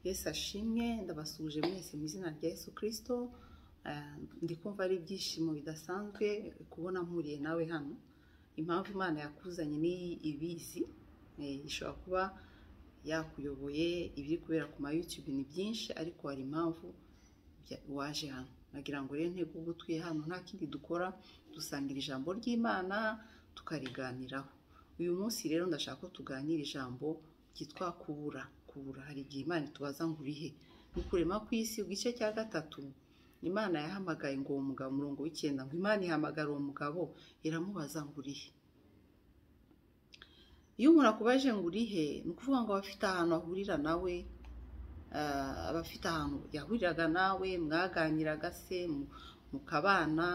Yesu ashimwe, ndabasuhuje mwese mu izina rya Yesu Kristo. Ndi kumva ari ibyishimo bidasanzwe kubona mpuriye nawe hano. Impamvu Imana yakuzanye ni ibizi, ishobora kuba yakuyoboye. Ibiri kubera ku ma YouTube ni byinshi, ariko hari impamvu waje hano. Nagira ngo rero ntego ugutwi hano, nta kindi dukora, dusangira ijambo ry'Imana tukariganiraho. Uyu munsi rero ndashaka ko tuganira ijambo ryitwa kubura. Kubura, hari igihe Imana itubaza ngo urihe? Mu kurema kw'isi, igice cya 3, Imana yahamagaye ngo uwo mugabo, umurongo w'9, ngo Imana ihamagara uwo mugabo iramubaza ngo urihe? Iyo umuntu akubaje ngo urihe, ni ukuvuga ngo aba afite ahantu ahurira nawe, aba afite ahantu yahuriraga nawe, mwaganiraga se, mukabana.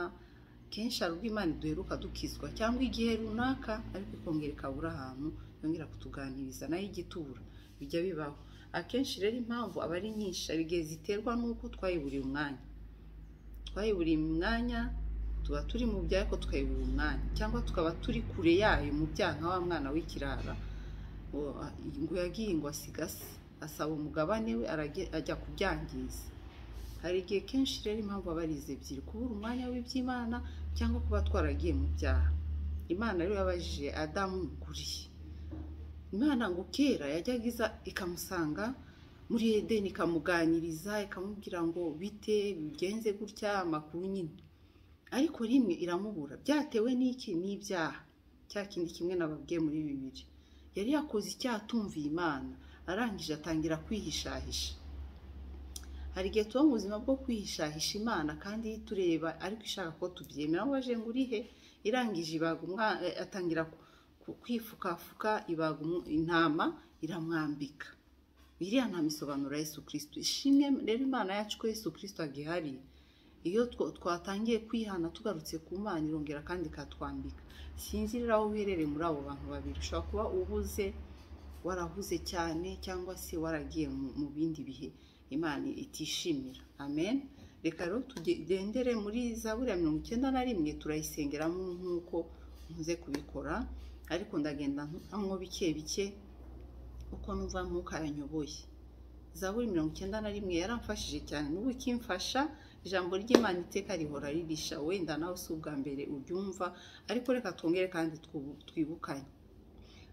Kenshi hari ubwo Imana iduheruka dukizwa cyangwa igihe runaka, ariko ikongera ikabura ahantu yongera kutuganiriza, nayo igitubura, bijya bibaho. Akenshi rero impamvu aba ari nyinshi, hari igihe ziterwa n'uko twayiburiye umwanya. Twayiburiye umwanya, tuba turi mu byaha ariko tukayibura umwanya, cyangwa tukaba turi kure yayo mu byaha, nka wa mwana w'ikirara ngo yagiye ngo asigase, asaba umugabane we, ajya kubyangiza. Hari igihe kenshi rero impamvu aba ari izi ebyiri: kubura umwanya w'iby'Imana cyangwa kuba twaragiye mu byaha. Imana rero yabajije Adamu ngo urihe? Imana ngo kera yajyaga iza ikamusanga muri Edeni, ikamuganiriza, ikamubwira ngo bite, bigenze gutya, amakuru nyine. Ariko rimwe iramubura. Byatewe n'iki? N'ibyaha. Cya kindi kimwe nababwiye muri bibiri. Yari yakoze icyaha atumviye Imana, arangije atangira kwihishahisha. Hari igihe tuba mu buzima bwo kwihishahisha Imana kandi tureba, ariko ishaka ko tubyemera. Ngo baje ngo urihe? Irangije ibaga umwana, atangira kwifukafuka, ibaga intama iramwambika. Iriya ntama isobanura Yesu Kristo. Ishimwe rero Imana yacu ko Yesu Kristo agihari. Iyo twatangiye kwihana tugarutse ku Mana, irongera kandi ikatwambika. Sinzi rero aho uherereye muri abo bantu babiri. Ushobora kuba uhuze, warahuze cyane, cyangwa se waragiye mu bindi bihe Imana itishimira. Amen. Reka rero tugendere muri Zaburi ya 91, turayisengeramo nk'uko nkunze kubikora, ariko ndagenda ntukamwo bike bike uko numva Mwuka yanyoboye. Zaburi 91 yaramfashije cyane, n'ubu ikimfasha. Ijambo ry'Imana iteka rihora ririsha, wenda nawe si ubwa mbere uryumva, ariko reka twongere kandi twibukanye.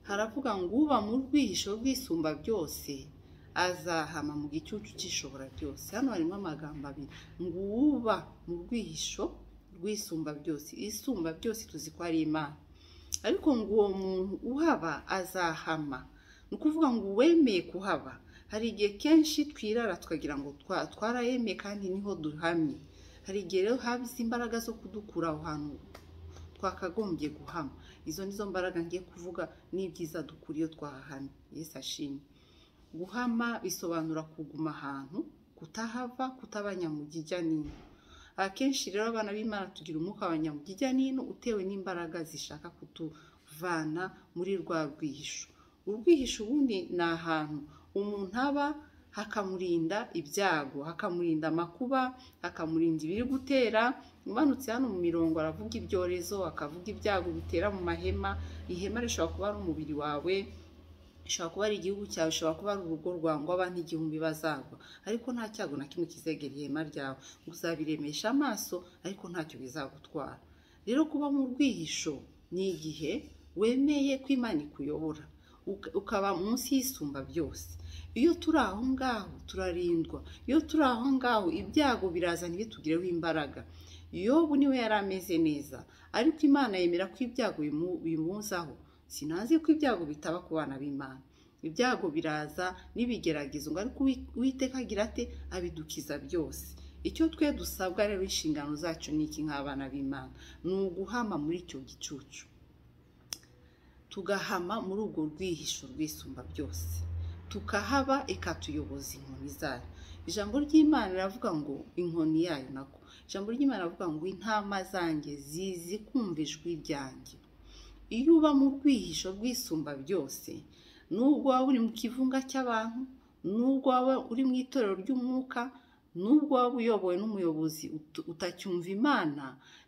Haravuga ngo uba mu rwihisho rw'isumba byose azahama mu gicucu cy'ishobora byose. Hano harimo amagambo abiri, ngo uba mu rwihisho rw'isumba byose. Isumba byose tuzi ko ari Imana, ariko ngo uwo muntu uhaba azahama, ni ukuvuga ngo uwemeye kuhaba. Hari igihe kenshi twirara tukagira ngo twarayemeye kandi niho duhamye. Hari igihe rero habuze imbaraga zo kudukura aho hantu twakagombye guhama. Izo nizo mbaraga ngiye kuvuga n'ibyiza dukura iyo twahahamye. Yesu ashimwe. Guhama bisobanura kuguma ahantu, kutahava, kutaba nyamugijya n'ino. Akenshi rero abana b'Imana tugira umwuka wa nyamugijya n'ino utewe n'imbaraga zishaka kutuvana muri rwa rwihisho. Urwihisho ubundi ni ahantu umuntu aba hakamurinda ibyago, hakamurinda amakuba, hakamurinda ibiri gutera. Umanutse hano mu mirongo aravuga ibyorezo, akavuga ibyago bitera mu mahema. Ihema rishobora kuba ari umubiri wawe, ishobora kuba ari igihugu cyawe, ishobora kuba ari urugo rwawe, ngo abantu 1000 bazagwa, ariko nta cyago na kimwe kizegera ihema ryawe. Uzabiremesha amaso, ariko ntacyo bizagutwara. Rero kuba mu rwihisho ni igihe wemeye ko Imana ikuyobora, ukaba munsi y'isumba byose. Iyo turi aho ngaho turarindwa, iyo turi aho ngaho ibyago biraza ntibitugireho imbaraga. Yobu niwe yari ameze neza, ariko Imana yemera ko ibyago bimuzaho. Sinazi ko ibyago bitaba ku bana b'Imana. Ibyago biraza n'ibigeragezo, ngo ariko Uwiteka agira ate? Abidukiza byose. Icyo twe dusabwa rero, inshingano zacu ni iki nk'abana b'Imana? Ni uguhama muri icyo gicucu, tugahama muri urwo rwihisho rw'isumba byose, tukahaba ikatuyoboza inkoni zayo. Ijambo ry'Imana riravuga ngo inkoni yayo nako. Ijambo ry'Imana riravuga ngo intama zanjye zizi kumva ijwi ryanjye. Iyo uba mu rwihisho rw'isumba byose, nubwo waba uri mu kivunga cy'abantu, nubwo waba uri mu itorero ry'umwuka, nubwo waba uyobowe n'umuyobozi utacyumva Imana,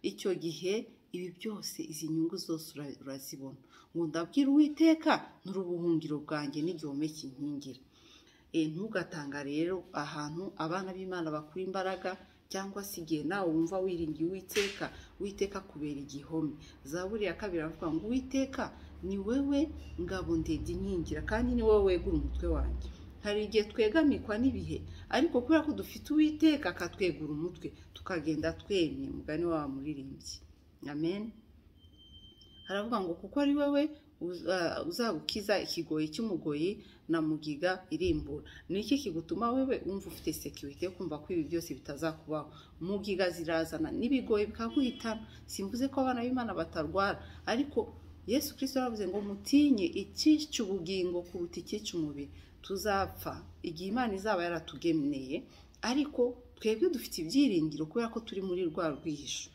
icyo gihe ibi byose, izi nyungu zose urazibona. Ngo ndabwira Uwiteka, nuri ubuhungiro bwanjye n'igihome kinkingira. Ntugatanga rero ahantu abana b'Imana bakura imbaraga, cyangwa se igihe nawe wumva wiringiye Uwiteka, Uwiteka kubera igihome. Zaburi ya 2 aravuga ngo Uwiteka ni wewe ngabo ndende inkingira, kandi ni wowe wegura umutwe wanjye. Hari igihe twegamikwa n'ibihe, ariko kubera ko dufite Uwiteka akatwegura umutwe, tukagenda twemye, mugani wa muririmbyi. Amen. Haravuga ngo kuko ari wewe uzagukiza ikigoyi cy'umugoyi na mugiga irimbura. Ni iki kigutuma wewe wumva ufite security yo kumva ko ibi byose bitazakubaho? Mugiga zirazana n'ibigoyi bikaguhitana. Simvuze ko abana b'Imana batarwara, ariko Yesu Kristo yaravuze ngo mutinye icyica ubugingo kuruta icyica umubiri. Tuzapfa igihe Imana izaba yaratugeneye, ariko twebwe dufite ibyiringiro kubera ko turi muri rwa rwihisho.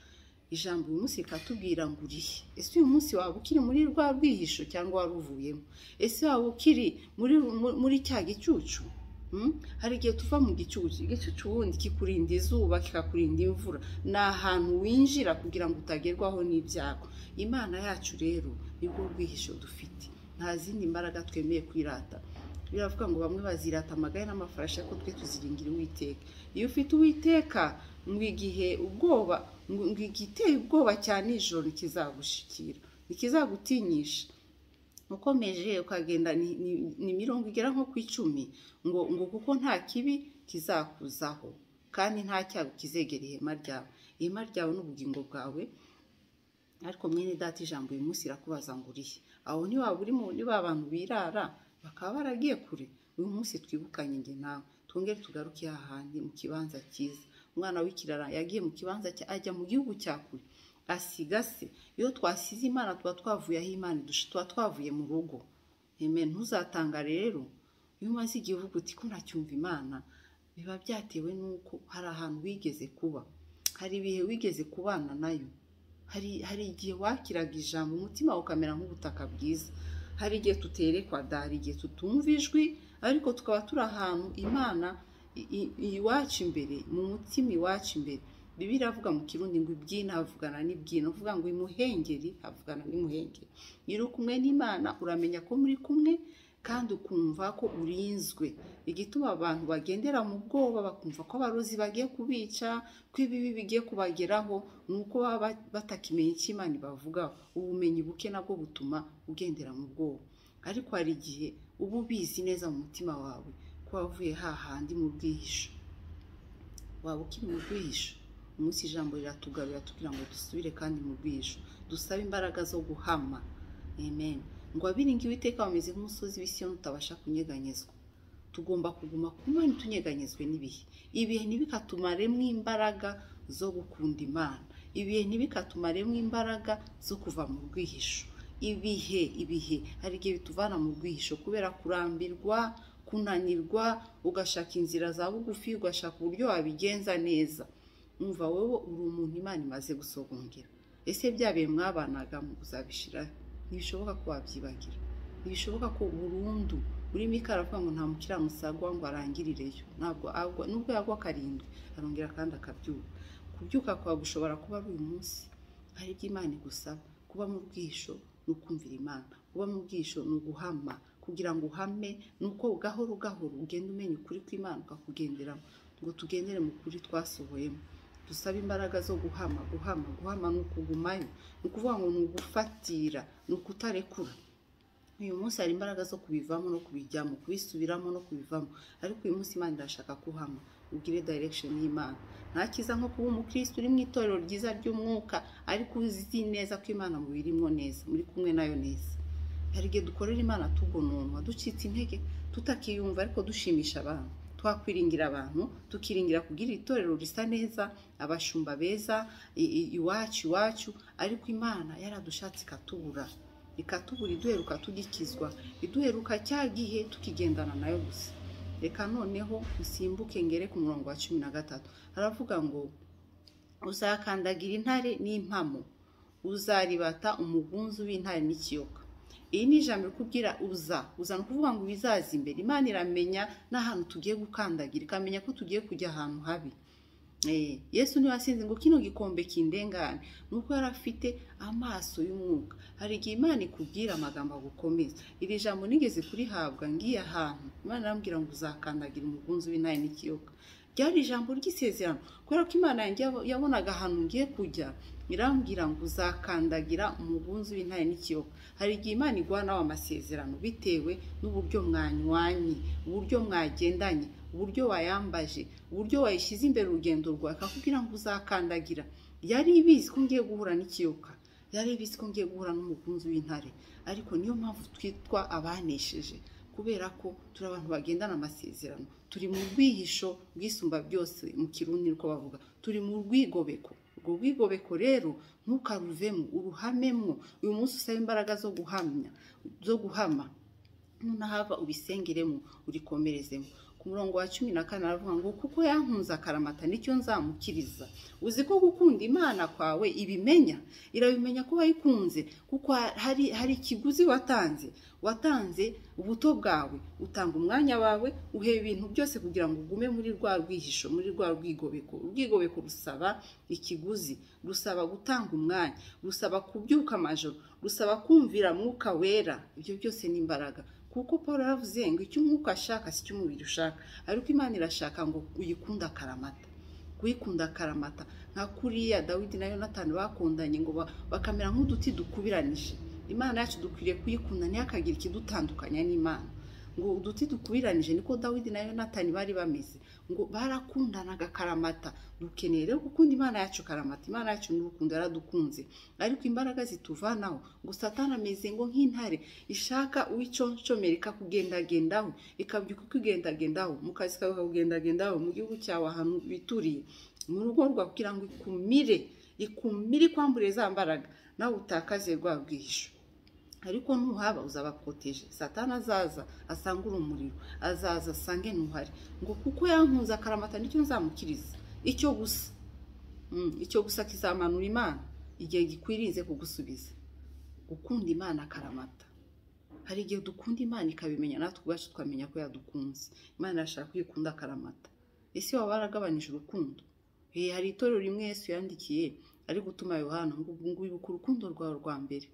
Ijambo uyu munsi rikatubwira ngo urihe? Ese uyu munsi waba ukiri muri rwa rwihisho cyangwa waruvuyemo? Ese waba ukiri muri cya gicucu? Hari igihe tuva mu gicucu. Igicucu ubundi kikurinda izuba, kikakurinda imvura. Ni ahantu winjira kugira ngo utagerwaho n'ibyago. Imana yacu rero nibwo rwihisho dufite, nta zindi mbaraga twemeye kwirata. Biravuga ngo bamwe bazirata amagare n'amafarashi, ariko twe tuziringira Uwiteka. Iyo ufite Uwiteka, ngo igihe ubwoba, ngo igiteye ubwoba cya nijoro ntikizagushikira, ntikizagutinyisha. Ukomeje ukagenda ni mirongo igera nko ku 10, ngo kuko nta kibi kizakuzaho, kandi nta cyago kizegera ihema ryawe. Ihema ryawe n'ubugingo bwawe. Ariko mwene data, ijambo uyu munsi irakubaza ngo urihe? Aho ntiwaba urimo, niba abantu birara bakaba baragiye kure. Uyu munsi twibukanye njye nawe, twongere tugaruke hahandi mu kibanza cyiza. Umwana w'ikirara yagiye mu kibanza cye, ajya mu gihugu cya kure, asiga se. Iyo twasize Imana tuba twavuye aho Imana idusha, tuba twavuye mu rugo. Amen. Ntuzatanga rero iyo umaze igihe uvuga uti ko ntacyumva Imana, biba byatewe n'uko hari ahantu wigeze kuba, hari ibihe wigeze kubana nayo, hari igihe wakiraga ijambo umutima ukamera nk'ubutaka bwiza. Hari igihe tuterekwa da, hari igihe tutumva ijwi, ariko tukaba turi ahantu Imana iwacu imbere, mu mutima iwacu imbere. Bibiliya iravuga mu Kirundi ngo ibyina havugana n'ibyina, uvuga ngo imuhengeri havugana n'imuhengeri. Iyo uri kumwe n'Imana uramenya ko muri kumwe, kandi ukumva ko urinzwe. Igituma abantu bagendera mu bwoba, bakumva ko abarozi bagiye kubica, ko ibibi bigiye kubageraho, ni uko baba batakimenya icyo Imana ibavugaho. Ubumenyi buke nabwo butuma ugendera mu bwoba. Ariko hari igihe uba ubizi neza mu mutima wawe ko wavuye hahandi mu bwihisho. Waba ukiri mu bwihisho, umunsi ijambo riratugarura tugira ngo dusubire kandi mu bwihisho, dusabe imbaraga zo guhama. Amen. Ngo abiringiye Uwiteka bameze nk'umusozi w'i Siyoni utabasha kunyeganyezwa. Tugomba kuguma ku Mana tunyeganyezwe n'ibihe. Ibihe ntibikatumaremo imbaraga zo gukunda Imana. Ibihe ntibikatumaremo imbaraga zo kuva mu rwihisho. Ibihe hari igihe bituvana mu rwihisho kubera kurambirwa, kunanirwa, ugashaka inzira za bugufi, ugashaka uburyo wabigenza neza. Umva wowe uri umuntu Imana imaze gusogongera. Ese bya bihe mwabanagamo uzabishiraho? Ntibishoboka ko wabyibagira, ntibishoboka ko burundu. Muri Mika aravuga ngo nta mukiranutsi agwa ngo arangirireyo. Ntabwo agwa, nubwo yagwa karindwi arongera kandi akabyuka. Kubyuka kwawe gushobora kuba ari uyu munsi. Hari ibyo Imana igusaba. Kuba mu bwihisho ni ukumvira Imana, kuba mu bwihisho ni uguhama. Kugira ngo uhame ni uko gahoro gahoro ugenda umenya ukuri kw'Imana ukakugenderamo, ngo tugendere mu kuri twasohoyemo. Dusabe imbaraga zo guhama. Guhama, guhama ni ukugumayo, ni ukuvuga ngo ni ugufatira, ni ukutarekura. Uyu munsi hari imbaraga zo kubivamo no kubijyamo, kubisubiramo no kubivamo, ariko uyu munsi Imana irashaka kuhama, ugire direction y'Imana. Nta cyiza nko kuba umukristo uri mu itorero ryiza ry'umwuka, ariko uzi neza ko Imana mubirimo neza, muri kumwe nayo neza. Hari igihe dukorera Imana tugononwa, ducitse intege, tutakiyumva, ariko dushimisha abantu. Twakwiringira abantu, tukiringira kugira itorero risa neza, abashumba beza, iwacu, ariko Imana yaradushatse ikatubura, iduheruka tugikizwa, iduheruka cya gihe tukigendana nayo gusa. Reka noneho usimbuke ngere ku murongo wa 13. Haravuga ngo uzakandagira intare n'impamo, uzaribata umugunzu w'intare n'ikiyoka. Iyi ni ijambo rikubwira uza ni ukuvuga ngo ibizaza imbere. Imana iramenya n'ahantu tugiye gukandagira, ikamenya ko tugiye kujya ahantu habi. Yesu niwe wasenze ngo kino gikombe kindengane, nuko yari afite amaso y'umwuka. Hari igihe Imana ikubwira amagambo agukomeza. Iri jambo nigeze kurihabwa ngiye ahantu, Imana irambwira ngo uzakandagira umugunzi w'intare n'ikiyoka. Ryari ijambo ry'isezerano, kubera ko Imana yanjye yabonaga ahantu ngiye kujya, irambwira ngo uzakandagira umugunzi w'intare n'ikiyoka. Hari igihe Imana iguha nawe amasezerano bitewe n'uburyo mwanywanye, uburyo mwagendanye, uburyo wayambaje, uburyo wayishyize imbere urugendo rwawe, akakubwira ngo uzakandagira. Yari ibizi ko ngiye guhura n'ikiyoka, yari ibizi ko ngiye guhura n'umugunzi w'intare. Ariko niyo mpamvu twitwa abanesheje, kubera ko turi abantu bagendana amasezerano. Turi mu rwihisho rwisumba byose, mu Kirundi niko bavuga, turi mu rwigobeko. Urwo rwigobeko rero ntukaruvemo, uruhamemwo. Uyu munsi usaba imbaraga zo guhamya, zo guhama, nunahava ubisengeremo, urikomerezemo. Ku murongo wa 14 aravuga ngo kuko yankunze akaramata nicyo nzamukiriza. Uzi ko gukunda Imana kwawe ibimenya, irabimenya ko wayikunze, kuko hari ikiguzi watanze. Watanze ubuto bwawe, utanga umwanya wawe, uheba ibintu byose kugira ngo ugume muri rwa rwihisho, muri rwa rwigobeko. Urwigobeko rusaba ikiguzi, rusaba gutanga umwanya, rusaba kubyuka amajoro, rusaba kumvira Mwuka Wera. Ibyo byose ni imbaraga. Kuko Paul yaravuze ngo icyo umwuka ashaka si cyo umubiri ushaka, ariko Imana irashaka ngo uyikunde akaramata. Kuyikunda akaramata nka kuriya Dawidi na Yonatani bakundanye ngo bakamera nk'uduti dukubiranije. Imana yacu dukwiriye kuyikunda, ntihakagire ikidutandukanya n'Imana. Ngo uduti dukubiranije niko Dawidi na Yonatani bari bameze, ngo barakundanaga karamata. Dukeneye rero gukunda Imana yacu karamata. Imana yacu ni urukundo, yaradukunze, ariko imbaraga zituvanaho. Ngo Satani ameze ngo nk'intare ishaka uwiconcomera ikakugendagendaho, ikabyuka ikugendagendaho, mu kazi kawe ikakugendagendaho, mu gihugu cyawe ahantu bituriye, mu rugo rwawe, kugira ngo ikumire ikwambure za mbaraga, nawe utakaze rwa rwihisho. Ariko nuhaba uzaba protege. Satani azaza asanga urumuriro, azaza asange ntuhari. Ngo kuko yankunze akaramata nicyo nzamukiriza. Icyo gusa, icyo gusa kizamanura Imana igihe gikwirinze kugusubiza. Gukunda Imana akaramata. Hari igihe dukunda Imana ikabimenya, natwe ubwacu tukamenya ko yadukunze. Imana irashaka kuyikunda akaramata. Ese waba waragabanije urukundo? Hari itorero rimwe Yesu yandikiye ari gutuma Yohana ngo wibuke urukundo rwawe rwa mbere.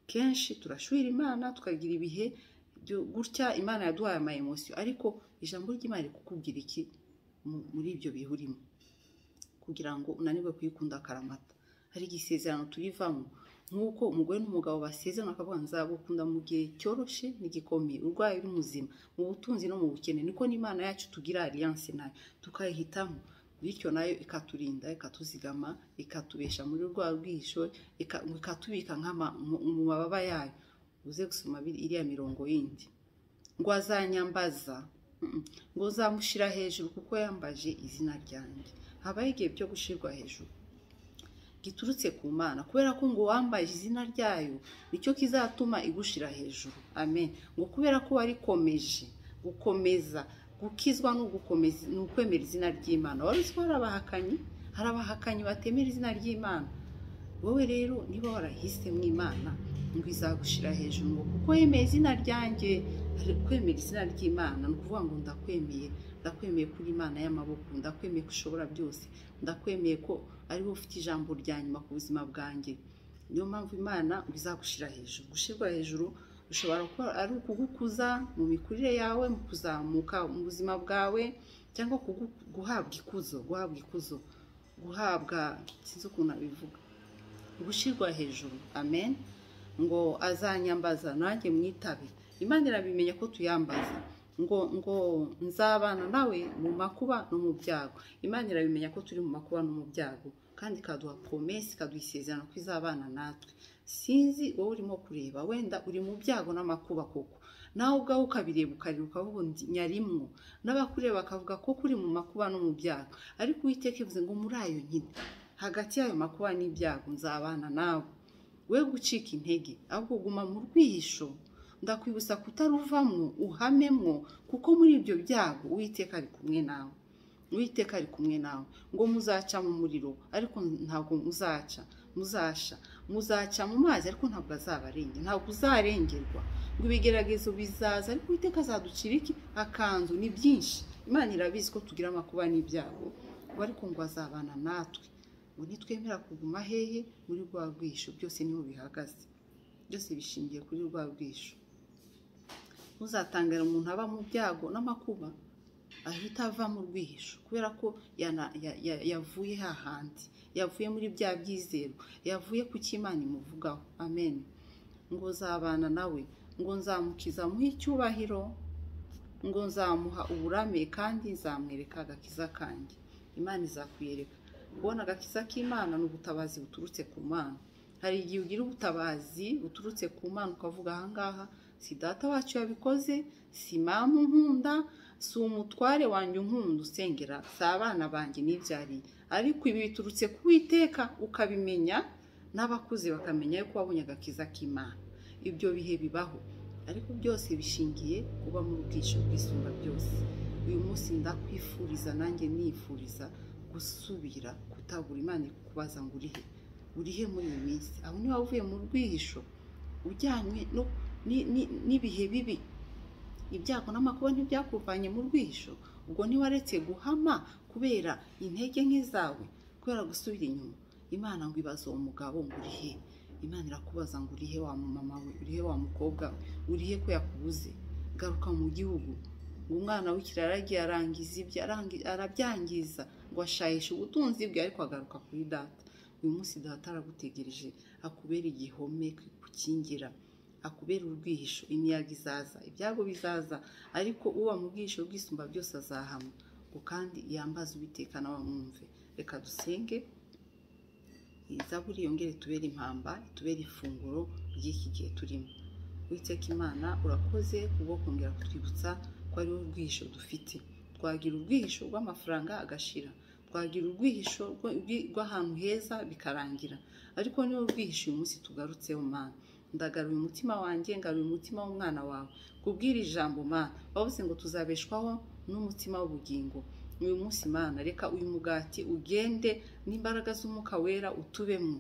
Kenshi turashuhira Imana, tukagira ibihe gutya, Imana yaduhaye ama emotion, ariko ijambo ry'Imana rikukubwira iki muri ibyo bihe urimo, kugira ngo unanirwe kuyikunda akaramata. Hari igisezerano turivamo, nk'uko umugore n'umugabo basezerana bakavuga nzagukunda mu gihe cyoroshe n'igikomeye, urwaye uri muzima, mu butunzi no mu bukene. Niko n'Imana yacu tugira alliance nayo, tukayihitamo, bityo nayo ikaturinda, ikatuzigama, ikatubesha muri rwa rwihisho, ikatubika mu mababa yayo. Uze gusoma iriya mirongo yindi. Ngo azanyambaza, ngo uzamushira hejuru kuko yambaje izina ryanjye. Habaho igihe byo gushirwa hejuru giturutse ku Mana, kubera ko ngo wambaje izina ryayo nicyo kizatuma igushira hejuru. Amen. Ngo kubera ko warikomeje, gukomeza gukizwa no gukomeza ni ukwemera izina ry'Imana. Wari uzi ko hari abahakanyi batemera izina ry'Imana. Wowe rero niba warahisemo Imana ngo izagushira hejuru, ngo kuko yemeye izina ryanjye. Kwemera izina ry'Imana ni ukuvuga ngo ndakwemeye, ndakwemeye kuri Imana y'amaboko, ndakwemeye ko ushobora byose, ndakwemeye ko ari wowe ufite ijambo rya nyuma ku buzima bwanjye. Niyo mpamvu Imana ngo izagushira hejuru. Gushirwa hejuru ushobora kuba ari ukugukuza mu mikurire yawe, mu kuzamuka mu buzima bwawe, cyangwa guhabwa ikuzo, guhabwa ikuzo, guhabwa, sinzi ukuntu abivuga, gushirwa hejuru. Amen. Ngo azanyambaza nanjye mwitabe. Imana irabimenya ko tuyambaza. Ngo nzabana nawe mu makuba no mu byago. Imana irabimenya ko turi mu makuba no mu byago, kandi ikaduha promesse, ikaduha isezerano ko izabana natwe. Sinzi wowe urimo kureba, wenda uri mu byago n'amakuba koko, nawe ubwawe ukabireba ukarira ukavuga nyarimwo, n'abakureba bakavuga ko kuri mu makuba no mu byago. Ariko Uwiteka ivuze ngo muri ayo nyine, hagati y'ayo makuba n'ibyago nzabana nawe. We gucika intege, ahubwo guma mu rwihisho. Ndakwibutsa kutaruvamwo, uhamemwo, kuko muri ibyo byago Uwiteka ari kumwe nawe. Uwiteka ari kumwe nawe. Ngo muzaca mu muriro, ariko ntabwo muzasha, muzaca mu mazi, ariko ntabwo azabarengera, ntabwo uzarengerwa. Ngo ibigeragezo bizaza, ariko Uwiteka azaducira iki akanzu. Ni byinshi. Imana irabizi ko tugira amakuba n'ibyago. Ngo ariko ngo azabana natwe, ngo nitwemera kuguma hehe? Muri rwa rwihisho. Byose niho bihagaze, byose bishingiye kuri rwa rwihisho. Ntuzatangare umuntu aba mu byago n'amakuba ahita ava mu rwihisho, kubera ko yavuye hahandi, yavuye muri bya byizero, yavuye ku cyo Imana imuvugaho. Amen. Ngo nzabana nawe, ngo nzamukiza muhe icyubahiro, ngo nzamuha uburame kandi nzamwereka agakiza kanjye. Imana izakwiyereka. Kubona agakiza k'Imana ni ubutabazi buturutse ku Mana. Hari igihe ugira ubutabazi buturutse ku Mana ukavuga ahangaha si data wacu yabikoze, si mama unkunda, si umutware wanjye unkunda usengera, si abana banjye nibyariye, ariko ibi biturutse ku Uwiteka, ukabimenya n'abakuze bakamenya yuko wabonye agakiza k'Imana. Ibyo bihe bibaho, ariko byose bishingiye kuba mu bwisho bw'isumba byose. Uyu munsi ndakwifuriza, nanjye nifuriza gusubira kutabura Imana ikubaza ngo urihe, urihe muri iyi minsi. Aho niba uvuye mu rwihisho ujyanywe no n'ibihe bibi, ibyago n'amakuba ntibyakuvanye mu rwihisho, ubwo ntiwaretse guhama kubera intege nke zawe, kubera gusubira inyuma. Imana ngo ibaze uwo mugabo ngo urihe. Imana irakubaza ngo urihe wa mama we, urihe wa mukobwa we, urihe ko yakubuze, garuka mu gihugu. Ngo umwana w'ikirara agiye arangiza ibye, arabyangiza, ngo ashayishe ubutunzi bwe, ariko agaruka kuri data. Uyu munsi data aragutegereje, akubera igihome kukingira, akubera urwihisho. Imiyaga izaza, ibyago bizaza, ariko uba mu bwihisho bw'isumba byose azahama, ngo kandi yambaze Uwiteka nawe amwumve. Reka dusenge. Zaburi yongere itubere impamba, itubere ifunguro ry'iki gihe turimo. Uwiteka Imana, urakoze kubwo kongera kutwibutsa ko ari wowe rwihisho dufite. Twagira urwihisho rw'amafaranga agashira, twagira urwihisho rw'ahantu heza bikarangira, ariko niwo rwihisho uyu munsi tugarutseho. Mana, ndagaruye umutima wanjye, ngaruye umutima w'umwana wawe kubwira ijambo. Mana, wavuze ngo tuzabeshwaho n'umutima w'ubugingo. Uyu munsi Mana, reka uyu mugati ugende n'imbaraga z'Umwuka Wera utubemo.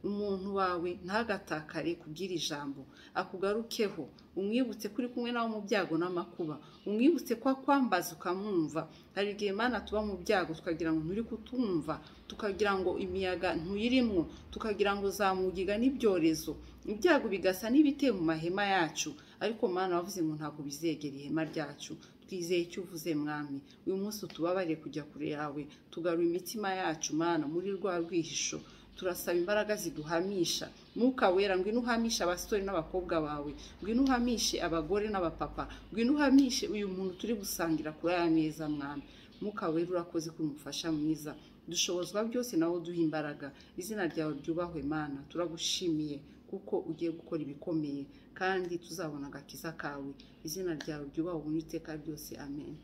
Umuntu wawe ntagatakare kubwira ijambo, akugarukeho, umwibutse ko uri kumwe nawe mu byago n'amakuba, umwibutse ko akwambaza ukamwumva. Hari igihe Mana tuba mu byago tukagira ngo nturi kutumva, tukagira ngo imiyaga ntuyirimwo, tukagira ngo zamugiga n'ibyorezo, ibyago bigasa n'ibiteye mu mahema yacu, ariko Mana wavuze ngo ntabwo bizegera ihema ryacu. Twizeye icyo uvuze Mwami. Uyu munsi utubabarire kujya kure yawe, tugarura imitima yacu Mana muri rwa rwihisho. Turasaba imbaraga ziduhamisha. Mwuka Wera, ngwino uhamishe abasore n'abakobwa bawe, ngwino uhamishe abagore n'abapapa, ngwino uhamishe uyu muntu turi gusangira kuri aya meza Mwami. Mwuka Wera, urakoze ko umufasha mwiza, dushobozwa byose nawe uduha imbaraga. Izina ryawe ryubahwe Mana, turagushimiye kuko ugiye gukora ibikomeye kandi tuzabona agakiza kawe. Izina ryawe ryubahwe mu iteka ryose, amen.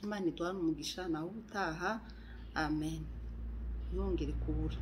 Imana iduhane umugisha, nawe ubutaha, amen. Ntiyongere kubura.